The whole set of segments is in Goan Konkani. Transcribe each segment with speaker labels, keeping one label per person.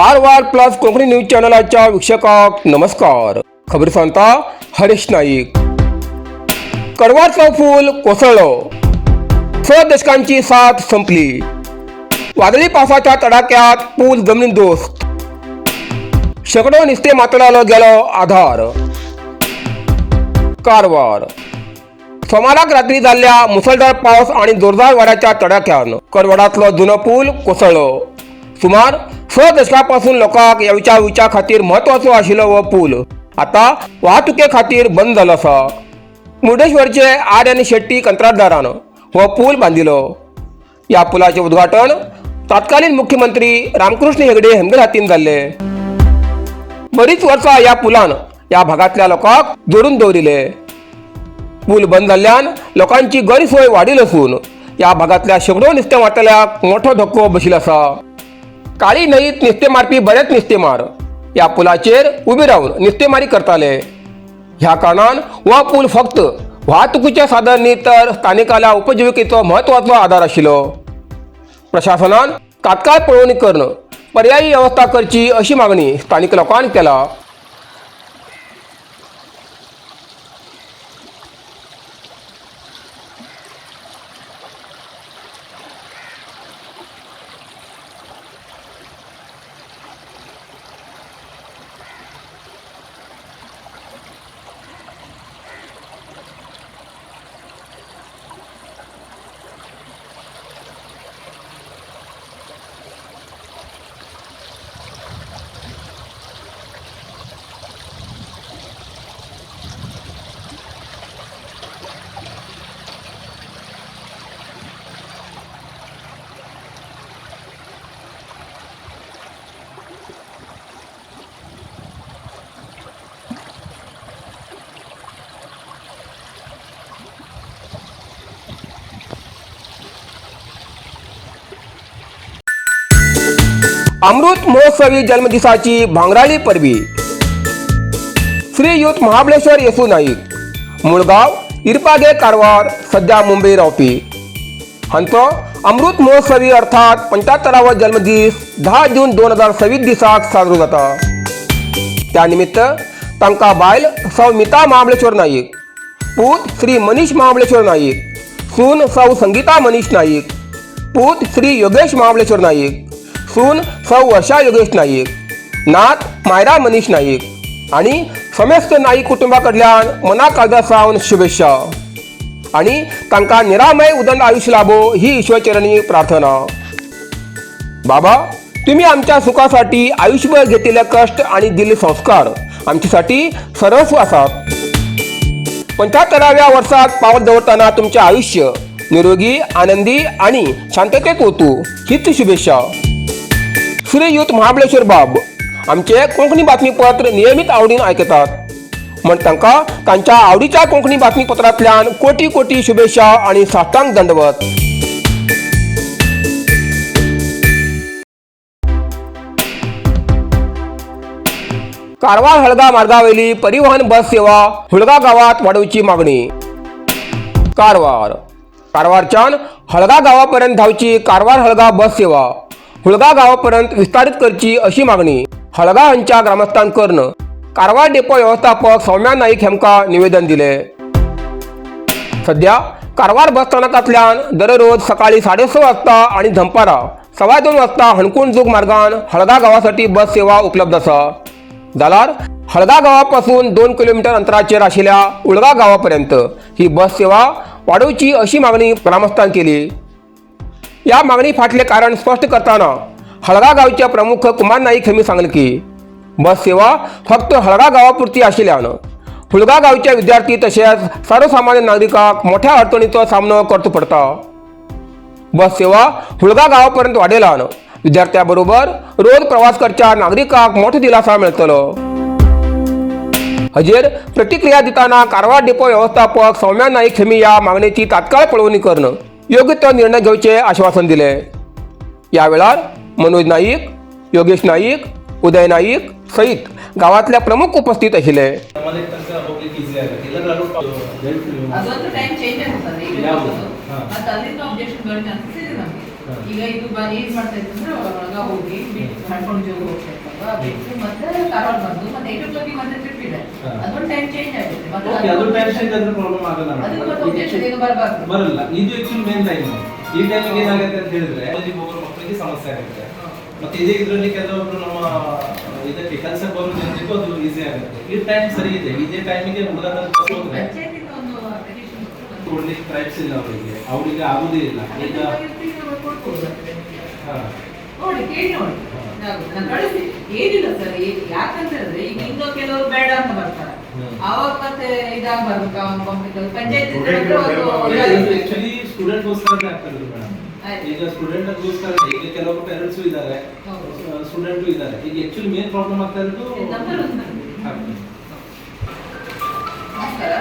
Speaker 1: कारवार प्लस कोंकणी न्यूज चॅनलाच्या वीक्षकांक नमस्कार. खबर सांगता हरीश नाईक. कारवारचो पूल कोसळ्ळो, 6 दशकांची साथ संपली. वादळी पावसाच्या तडाख्यात पूल जमनीदोस्त, शेकडो नुस्ते मातल्यालो गेलो आधार. कारवार सोमाराक रात्री जाल्ल्या मुसळधार पावस आणि जोरदार वाऱ्याच्या तडाख्यान करवाडांतलो जुनो पूल कोसळ्ळो. सुमार 6 दशकां लोकांक येवच्या वयच्या खातीर म्हत्वाचो आशिल्लो हो पूल आतां वाहतुके खातीर बंद जालो आसा. मुर्डेश्वरचे आर एन शेट्टी कंत्राटदारान हो पूल बांदिलो. ह्या पुलाचें उद्घाटन तत्कालीन मुख्यमंत्री रामकृष्ण हेगडे हांगे हातीन जाल्लें. बरीच वर्सां ह्या पुलान ह्या भागांतल्या लोकांक जोडून दवरिले. पूल बंद जाल्ल्यान लोकांची गैरसोय वाडिल आसून ह्या भागांतल्या शेकडो नुस्तें मारतल्याक मोठो धक्को बशिल्लो आसा. काळी न्हंयत नुस्तें मारपी बरेच नुस्तेमार ह्या पुलाचेर उबे रावन नुस्तेमारी करताले. ह्या कारणान हो पूल फक्त वाहतुकीचें साधन न्ही, तर स्थानिकाल्या उपजिविकेचो म्हत्वाचो आदार आशिल्लो. प्रशासनान तात्काळ पळोवणी करून पर्यायी वेवस्था करची अशी मागणी स्थानिक लोकांनी केला. अमृत महोत्सवी जन्मदिसाची भांगराळी परबी. श्रीयुत महाबळेश्वर येसू नाईक, मुळगाव इरपागे कारवार, सध्या मुंबई रावपी, हांचो अमृत महोत्सवी अर्थात 75वो जन्मदीस 10 जून 2026 दिसाक साजरो जाता. त्या निमित्त तांकां बायल सौ मिता महाबळेश्वर नाईक, पूत श्री मनीष महाबळेश्वर नाईक, सून सौ संगीता मनीष नाईक, पूत श्री योगेश महाबळेश्वर नाईक, सून सौ वर्षा योगेश नाईक, नात मायरा मनीष नाईक आणि समेस्त नाईक कुटुंबा कडल्यान मना काळजा सावन शुभेच्छा आणि तांकां निरामय उदंड आयुष्य लाभो ही ईश्वरचरणी प्रार्थना. बाबा, तुम्ही आमच्या सुखासाठी आयुष्यभर घेतलेले कष्ट आणि दिल्ले संस्कार आमच्यासाठी सर्वस्व आसात. 75व्या वर्षात पावल दवरताना तुमचे आयुष्य निरोगी, आनंदी आणि शांततेत वतू हीच शुभेच्छा. श्रीयुत महाबळेश्वर बाब आमचे कोंकणी बातमीपत्र नियमीत आवडीन आयकतात म्हण तांकां तांच्या आवडीच्या कोंकणी बातमीपत्रांतल्यान कोटी कोटी शुभेच्छा आणि साष्टांग दंडवत. कारवार हळगा मार्गावयली परिवहन बस सेवा हुळगा गावात वाडोवची मागणी. कारवार कारवारच्यान हळगा गावापर्यंत धावची कारवार हळगा बस सेवा हुळगा गावापर्यंत विस्तारित करची अशी मागणी हळगा हांच्या ग्रामस्थान करून कारवार डेपो व्यवस्थापक सौम्या नाईक हेमकां निवेदन दिले. सध्या कारवार बस स्थानकांतल्यान दररोज सकाळी 6:30 वाजता आणि दनपारां 2:15 वाजता हणकोण जोग मार्गान हळगा गावासाठी बस सेवा उपलब्ध आसा. जाल्यार हळगा गावापासून 2 किलोमीटर अंतराचेर आशिल्ल्या उळगा गावापर्यंत ही बस सेवा वाडोवची अशी मागणी ग्रामस्थान केली. या मागणी फाटले कारण स्पष्ट करताना हळगा गावचे प्रमुख कुमार नाईक यांनी सांगले की बस सेवा फक्त हळगा गावापुरती आशिल्ल्यान हुळगा गावचे विद्यार्थी तशेंच सर्वसामान्य नागरिकांक मोठ्या अडचणीचो सामनो करचो पडटा. बस सेवा हुळगा गावापर्यंत वाडयल्यान विद्यार्थ्यां बरोबर रोज प्रवास करच्या नागरिकांक मोठो दिलासा मेळटलो. हाजेर प्रतिक्रिया दिताना कारवार डेपो व्यवस्थापक सौम्या नाईक हेमी ह्या मागणेची तात्काळ पळोवणी करून योग्य तो निर्णय घेवचे आश्वासन दिले. या वेळार मनोज नाईक, योगेश नाईक, उदय नाईक सहित गावातल्या प्रमुख उपस्थित आशिल्ले.
Speaker 2: मला एक तांकां पब्लीक इझी जाता तिला लागून
Speaker 3: ಅದೊಂದು ಟೈಮ್ ಚೇಂಜ್ ಆಗ್ತದೆ.
Speaker 2: ಯಾವುದು? ಹಾ.
Speaker 3: ಮತ್ತೆ ಅಲ್ಲಿಂದ ಅಬ್ಜೆಕ್ಷನ್ ಬರೋ ಚಾನ್ಸಸ್ ಇದೆ ನಮಗೆ. ಈಗ ಇದು ಏನ್ ಮಾಡ್ತಾ ಇತ್ತು ಅಂದ್ರೆ ಒಳಗ ಹೋಗಿ ಬಿಟ್ಟು ಮಾಡ್ಕೊಂಡು ಜೋಗ ಹೋಗ್ತಾ ಇತ್ತಲ್ವಾ, ಬಿಟ್ಟು ಮತ್ತೆ ಕಾರವಾರ ಬಂದು ಮತ್ತೆ 8 o'clock ಮತ್ತೆ ಟ್ರಿಪ್ ಇದೆ. ಅದೊಂದು ಟೈಮ್ ಚೇಂಜ್ ಆಗುತ್ತೆ ಮತ್ತೆ.
Speaker 2: ಓಕೆ, ಅದು ಟೈಮ್ ಚೇಂಜ್ ಆದ್ರೆ ಪ್ರಾಬ್ಲಮ್ ಆಗಲ್ಲ
Speaker 3: ಅದು
Speaker 2: ಮೇಡಮ್.
Speaker 3: ಮತ್ತೆ objection ಏನು ಬರಬಾರ್ದು.
Speaker 2: ಬರಲ್ಲ. ಇದು ಆಕ್ಚುಲಿ ಮೇನ್ ಟೈಮ್. ಈ ಟೈಮಿಗೆ ಏನಾಗುತ್ತೆ ಅಂತ ಹೇಳಿದ್ರೆ ಕಾಲೇಜಿಗೆ ಹೋಗೋ ಮಕ್ಕಳಿಗೆ ಸಮಸ್ಯೆ ಆಗುತ್ತೆ. ಮತ್ತೆ ಇದೇ ಇದರಲ್ಲಿ ಕೆಲವೊಬ್ರು ನಮ್ಮ ಇದಕ್ಕೆ ಕೆಲಸಕ್ಕೆ ಬರೋ ಜನರಿಗೂ ಅದು ಈಸಿ ಆಗುತ್ತೆ. ಈ ಟೈಮ್ ಸರಿ ಇದೆ. ಇದೇ ಟೈಮಿಗೆ ಹುಡುಗ ಹೋದ್ರೆ
Speaker 3: ಪಂಚಾಯತಿಂದ ಒಂದು application ಕೊಟ್ಟು
Speaker 2: ಕೊಡ್ಲಿಕ್ಕೆ ಟ್ರೈಬ್ಸ್ ಇಲ್ಲ ಅವರಿಗೆ, ಅವರಿಗೆ ಆಗುದೇ ಇಲ್ಲ ಈಗ.
Speaker 3: ಕೊಡ್ಬೋದು academic.
Speaker 2: ಹಾ.
Speaker 3: ನೋಡಿ, ಕೇಳಿ ನೋಡಿ. ನಾನು ಕಳಿಸಿ ಏನಿಲ್ಲ ಸರ್. ಯಾಕಂತ ಹೇಳಿದ್ರೆ ಈಗ ಇನ್ನು ಕೆಲವರು ಬೇಡ ಅಂತ ಬರ್ತಾರೆ. ಆವಾಗ ಮತ್ತೆ ಇದಾಗಬಾರ್ದು. ಪಂಚಾಯತ್
Speaker 2: ಆಕ್ಚುಲಿ ಸ್ಟೂಡೆಂಟ್ ಗೋಸ್ಕರನೇ ಆಗ್ತಾ ಇರೋದು ಮೇಡಮ್.
Speaker 3: ಆಯ್ತು.
Speaker 2: ಈಗ ಸ್ಟೂಡೆಂಟ್ ಗೋಸ್ಕರ, ಈಗ ಕೆಲವರು ಪೇರೆಂಟ್ಸು ಇದ್ದಾರೆ, ಸ್ಟೂಡೆಂಟು ಇದ್ದಾರೆ. ಈಗ ಆಕ್ಚುಲಿ ಮೇನ್ ಪ್ರಾಬ್ಲಮ್ ಆಗ್ತಾ ಇರೋದು
Speaker 3: ನಂಬರ್ ಒಂದು ನನಗೆ.
Speaker 2: ಹಾಗೆ.
Speaker 3: ನಮಸ್ಕಾರ.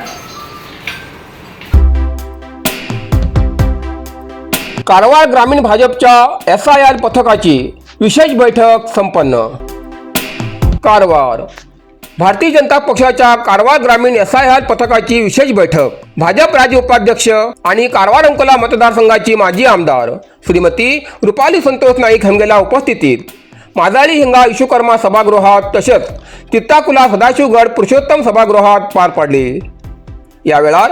Speaker 1: कारवार ग्रामीण भाजपच्या SIR पथकाची विशेष बैठक संपन्न. कारवार भारतीय जनता पक्षाच्या कारवार ग्रामीण SIR पथकाची विशेष बैठक भाजप राज्य उपाध्यक्ष आणि कारवार अंकोला मतदारसंघाची माजी आमदार श्रीमती रुपाली संतोष नाईक हंगेला उपस्थितीत माजाळी हिंगा विश्वकर्मा सभागृहात तसेच तित्ताकुला सदाशिवगड पुरुषोत्तम सभागृहात पार पडली. या वेळार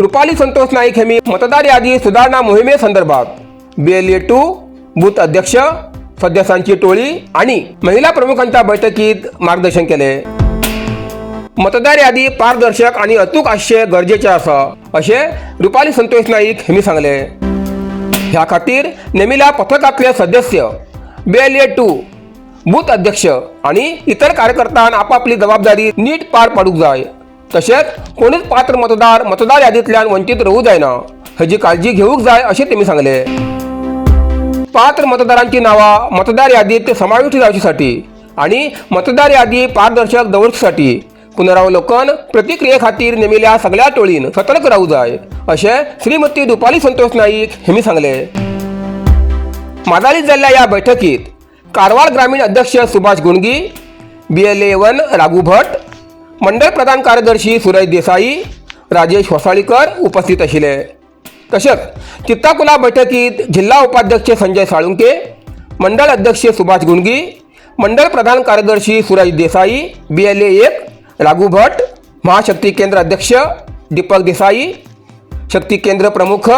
Speaker 1: रुपाली संतोष नाईक यांनी मतदार यादी सुधारणा मोहिमेसंदर्भात BLA 2 booth अध्यक्ष सदस्यांची टोळी आणि महिला प्रमुखांच्या बैठकीत मार्गदर्शन केले. मतदार यादी पारदर्शक आणि अचूक आसचे गरजेचे आसा अशें रुपाली संतोष नाईक यांनी सांगले. ह्या खातीर नेमिल्या पथकांतले सदस्य, BLA 2 booth अध्यक्ष आणि इतर कार्यकर्त्यान आपापली जबाबदारी नीट पार पाडूंक जाय. तशेंच कोणूच पात्र मतदार मतदार यादींतल्यान वंचित रावूंक जायना हेजी काळजी घेवंक जाय अशें तेमी सांगले. पात्र मतदारांची नावां मतदार यादीत समाविष्ट जावचेसाठी आणि मतदार यादी पारदर्शक दवरचेसाठी पुनरावलोकन प्रतिक्रिये खातीर नेमिल्या सगळ्या टोळीन सतर्क रावूं जाय अशें श्रीमती रुपाली संतोष नाईक हेमी सांगले. माजाळीत जाल्ल्या ह्या बैठकीत कारवार ग्रामीण अध्यक्ष सुभाष गुंडगी, BLA 1 Raghu Bhat, मंडळ प्रधान कार्यदर्शी सुरज देसाई, राजेश होसाळीकर उपस्थित आशिल्ले. तशेंच चित्ताकुला बैठकीत जिल्हा उपाध्यक्ष संजय साळुंके, मंडळ अध्यक्ष सुभाष गुंडगी, मंडळ प्रधान कार्यदर्शी Suraj Desai, BLA 1 Raghu Bhat, Mahashakti केंद्र अध्यक्ष दीपक देसाई, शक्ती केंद्र प्रमुख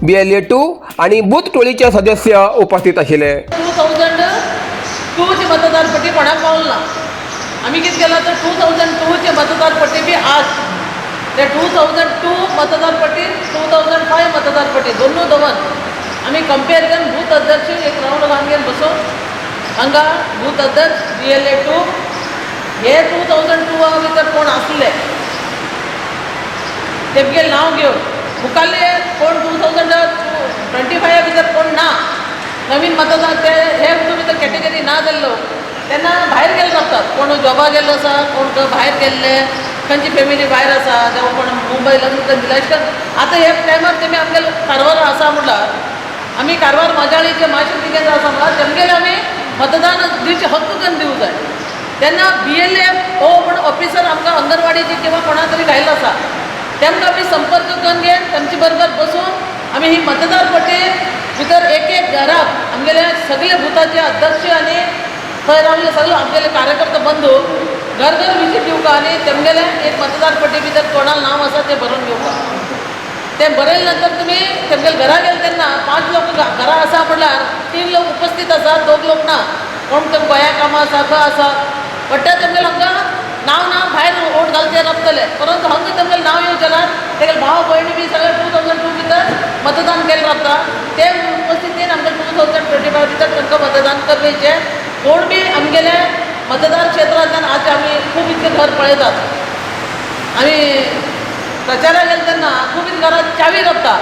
Speaker 1: BLA 2 आणि बूथ टोळीचे सदस्य उपस्थित आशिल्ले.
Speaker 4: 2002ची मतदारपट्टी कोणाक पावल ना. आमी कितें केलां तर 2002चे मतदारपट्टी बी आज ते 2002 मतदारपट्टी, 2005 मतदारपट्टी दोनूय दवर आमी कंपेर करून बूथ अध्यक्ष एक रावंड घालून घेवन बसून हांगा बूथ अध्यक्ष, BLA 2 हे 2002 भितर कोण आसले तेमगेलें नांव घेवन मुखाल्ले कोण 2025 भितर कोण ना नवीन मतदार ते हे हितून भितर कॅटेगरी ना जाल्लो तेन्ना भायर गेले रावतात. कोण जॉबा गेल्लो आसा, कोण खंय भायर गेल्ले, खंयची फॅमिली भायर आसा, जावं कोण मुंबय लग्न करून दिला. अशें करून आतां हे टायमार तेमी आमगेले कारवार आसा म्हणल्यार आमी कारवार माजाळीचे महाशक्ती केंद्र आसा म्हणल्यार तेमगेले आमी मतदान दिवचे हक्क करून दिवंक जाय. तेन्ना BLA हो म्हण ऑफिसर आमकां अंगणवाडीची किंवा कोणा तरी घायल्लो आसा, तेमकां आमी संपर्क करून घेवन तेमचे बरोबर बसून आमी ही मतदार पट्टी भितर एक एक घराक आमगेले सगळे बुथाचे अध्यक्ष आनी थंय रावल्ले सगळे आमगेले कार्यकर्ते बंधू घर घर विजीट दिवका आनी तेमगेले एक मतदार पट्टी भितर कोणाक नांव आसा तें बरोवन घेवपा. तें बरयले नंतर तुमी तेमगेले घरा गेले तेन्ना पांच लोक घरा आसा म्हणल्यार तीन लोक उपस्थित आसा, दोग लोक ना, कोण ते गोंया कामां आसा, खंय आसा बट तेमगेले हांगा नांव ना, भायर वोट घालचे रावतले. परंतु हांगा तेमगेलें नांव येवचें ना, तेगेले भाव भयणी बी सगळे 2002 भितर मतदान केलें रावता. ते उपस्थितीन आमकां 2025 भितर तांकां मतदान करपाचें. कोण बी आमगेले मतदार क्षेत्रांतल्यान आज आमी खूब इतके घर पळयतात. आमी प्रचाराक गेले तेन्ना खूब इतके घरांत चावी रावता,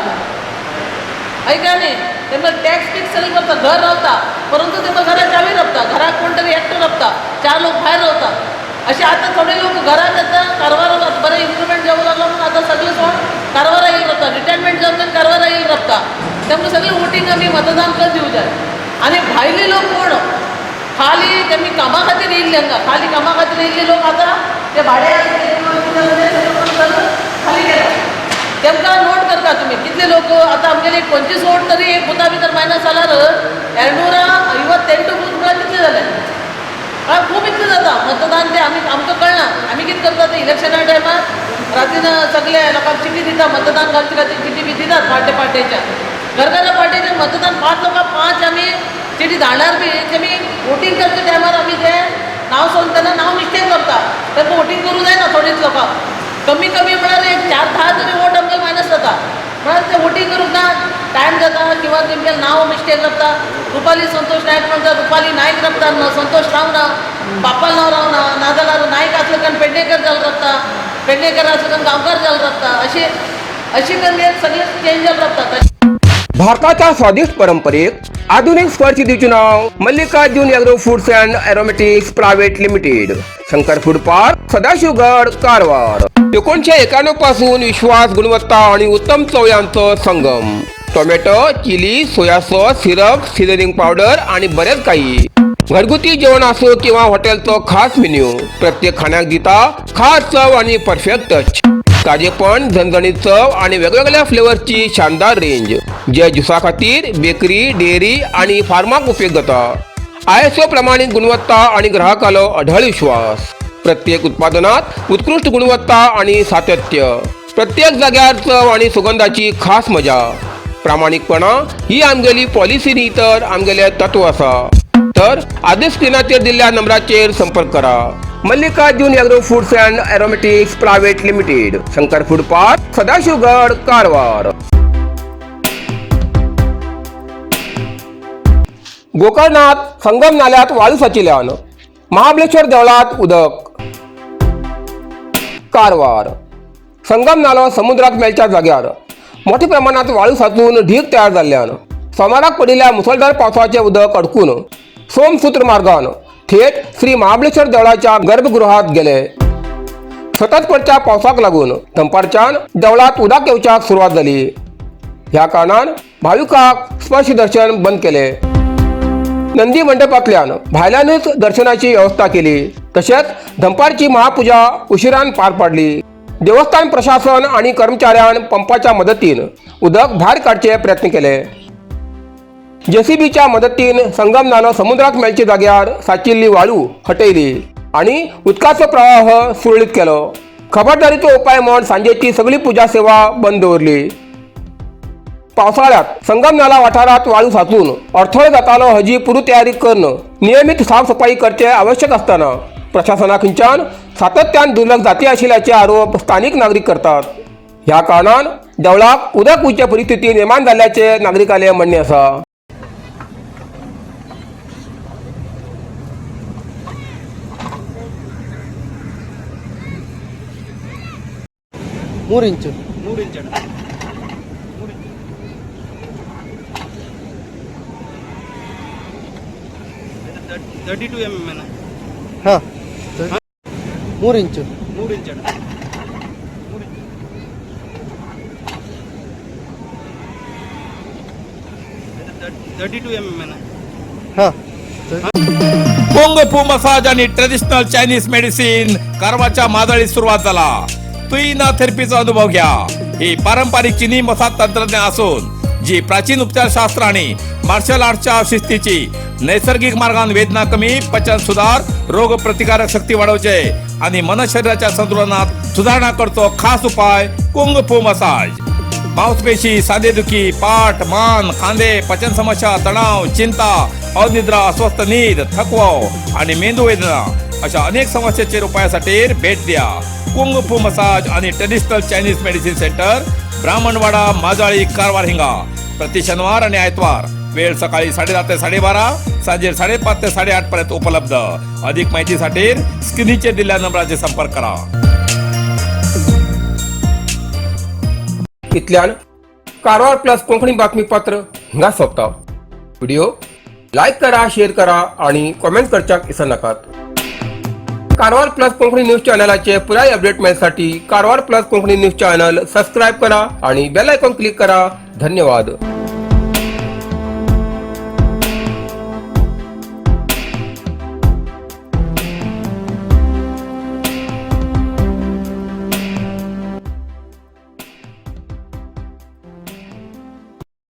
Speaker 4: हय काय न्ही? तेमकां टॅक्स बीक्स सगळें करता, घर रावता, परंतु तेमकां घरांत चावी रावता, घराक कोण तरी एकटो रावता, चार लोक भायर रावता. अशें आतां थोडे लोक घरांत आतां कारवारा आतां बरें इम्प्रुवमेंट जावंक लागलो म्हणून आतां सगळे कोण कारवारा येयल रावता, रिटायरमेंट जावन कारवारा येयल रावता. तेमकां सगळें वोटींग आमी मतदान करून दिवंक जाय. आनी भायले लोक कोण खाली तेमी कामा खातीर येयल्ले हांगा, खाली कामा खातीर येयल्ले लोक आतां ते भाडे खाली गेला. तेमकां नोट करता तुमी कितले लोक आतां आमगेले 25 वोट तरी एक बुथा भितर मायनस जाल्यार 258 बूथ म्हळ्यार कितले जाले? म्हळ्यार खूब इतलें जाता मतदान तें आमी आमकां कळना. आमी कितें करता ते इलेक्शना टायमार रातीन सगळे लोकांक चिटी दिता, मतदान घालचे खातीर चिटी बी दितात पार्टे पार्टेच्या घरघरा पार्टेच्या मतदान 5 लोकांक 5 आमी चिटी धाडल्यार बी तेमी वोटींग करच्या टायमार आमी ते नांव सोदतना नांव मिस्टेक करता, तांकां वोटींग करूं जायना. थोडीच लोकांक कमी कमी म्हळ्यार एक 4-10 तरी वोट आमकां मायनस जाता. म्हळ्यार ते वोटींग करूंक ना टायम जाता किंवा तेमगे नांव मिस्टेक जाता. रुपाली संतोष नायक म्हणटा, रुपाली नायक रावता, संतोष रावना, बापाल नांव रावना, नाजाल्यार नायक आसले कारण पेडणेकर जावन रावता, पेडणेकर आसले कारण गांवकार जावन रावता, अशी अशी करून सगळे चेंज जावन रावता.
Speaker 1: भारताच्या स्वादिष्ट परंपरेक आधुनिक स्पर्श दिवचें नांव Mallikarjun agro foods and aromatics private limited, Shankar food park, Sadashivgad, Karwar. 1991 पासून विश्वास, गुणवत्ता आणि उत्तम चव यांचो संगम. Tomato, chilli, soya sauce, syrup, seasoning powder आणि बरेच काही. घरगुती जेवण असो किंवा हॉटेलचो खास मेन्यू, प्रत्येक खाण्याक दिता खास चव आणि परफेक्ट टच. ताजेपण, झणझणीत चव आणि वेगवेगळ्या फ्लेवर्सची शानदार रेंज, जे ज्युसा खातीर बेकरी, डेअरी आणि फार्माक उपयोग जाता. ISO प्रमाणित गुणवत्ता आणि ग्राहकालो अढळ विश्वास. प्रत्येक उत्पादनात उत्कृष्ट गुणवत्ता आणि सातत्य. प्रत्येक जाग्यार चव आणि सुगंधाची खास मजा. प्रामाणिकपणा ही आमगेली पॉलिसी न्ही तर आमगेले तत्व आसा. तर आदीच स्क्रिनाचेर दिल्ल्या नंबराचेर संपर्क करा. Mallikarjun agro foods and aromatics private limited, Shankar food park, Sadashivgad, Karwar. गोकर्णात संगम नाल्यात वाळू साचिल्यान महाबळेश्वर देवळात उदक. कारवार संगम नालो समुद्रात मेळच्या जाग्यार मोठ्या प्रमाणात वाळू साचून ढीग तयार जाल्ल्यान सोमाराक पडिल्ल्या मुसळधार पावसाचें उदक अडकून सोमसूत्र मार्गान थेट श्री महाबळेश्वर देवळाच्या गर्भगृहात गेले. सतत पडच्या पावसाक लागून दनपारच्यान देवळात उदक येवच्याक सुरवात जाली. ह्या कारणान भाविकांक स्पर्श दर्शन बंद केले. नंदी मंडपांतल्यान भायल्यानूच दर्शनाची व्यवस्था केली. तशेंच दनपारची महापुजा उशिरान पार पाडली. देवस्थान प्रशासन आणि कर्मचाऱ्यान पंपाच्या मदतीन उदक भायर काडचे प्रयत्न केले. जेसीबीच्या मदतीन संगम नालो समुद्राक मेळचे जाग्यार साचिल्ली वाळू हटयली आणि उदकाचो प्रवाह सुरळीत केलो. खबरदारीचो उपाय म्हूण सांजेची सगळी पुजा सेवा बंद दवरली. पावसाळ्यात संगम नाला वाठारात वाळू साचून अडथळो जातालो हजी पूर्वतयारी करून नियमित साफसफाई करचे आवश्यक असताना प्रशासना खंयच्यान सातत्यान दुर्लक्ष जाती आशिल्ल्याचे आरोप स्थानिक नागरीक करतात. ह्या कारणान देवळाक उदक वयचे परिस्थिती निर्माण जाल्ल्याचे नागरिकांले म्हणणें आसा.
Speaker 5: 3 ಇಂಚು.
Speaker 2: 3 ಇಂಚ್. 32 mm.
Speaker 5: ಹಾಂ, 3 ಇಂಚು.
Speaker 2: 3 ಇಂಚ್. 32 mm.
Speaker 5: ಹಾಂ.
Speaker 6: कुंग फू मसाज आणि ट्रेडिशनल चायनीज मेडिसिन कारवारच्या मादळीत सुरुवात झाला. तुईना थेरपीचा अनुभव घ्या. ही पारंपरिक चिनी मसाज तंत्रज्ञान असून जी प्राचीन उपचारशास्त्र आणि मार्शल आर्टच्या शिस्तीची नैसर्गिक मार्गान वेदना कमी, पचन सुधार, रोग प्रतिकारक शक्ती वाढवचे आणि मन शरीराच्या संतुलनात सुधारणा करतो खास उपाय कुंग फू मसाज. मांसपेशी, सांधेदुखी, पाठ, मान, खांदे, पचन समस्या, तणाव, चिंता, अनिद्रा, अस्वस्थ नीद, थकवा आणि मेंदू वेदना अशा अनेक समस्येचेर उपायासाठी भेट द्या कुंग फू मसाज आणि traditional Chinese medicine centre, Brahmanwada, Majali, Karwar हिंगा. प्रति शनिवार आणि आयतवार वेळ सकाळी 10:30 ते 12:30, सांजे 5:30 ते 8:30 पर्यंत उपलब्ध. अधिक माहितीसाठी स्क्रीनचे दिलेल्या नंबराचे संपर्क करा.
Speaker 1: इतल्यान कारवार प्लस कोंकणी बातमीपत्र हांगा सोंपता. व्हिडिओ लायक करा, शेअर करा आणि कॉमेंट करच्याक विसरनाकात. कारवार प्लस कोंकणी न्यूज चॅनलाचे पुराय update मेळसाठी Karwar plus Konkani news channel subscribe करा आणि बेल आयकॉन क्लिक करा. धन्यवाद.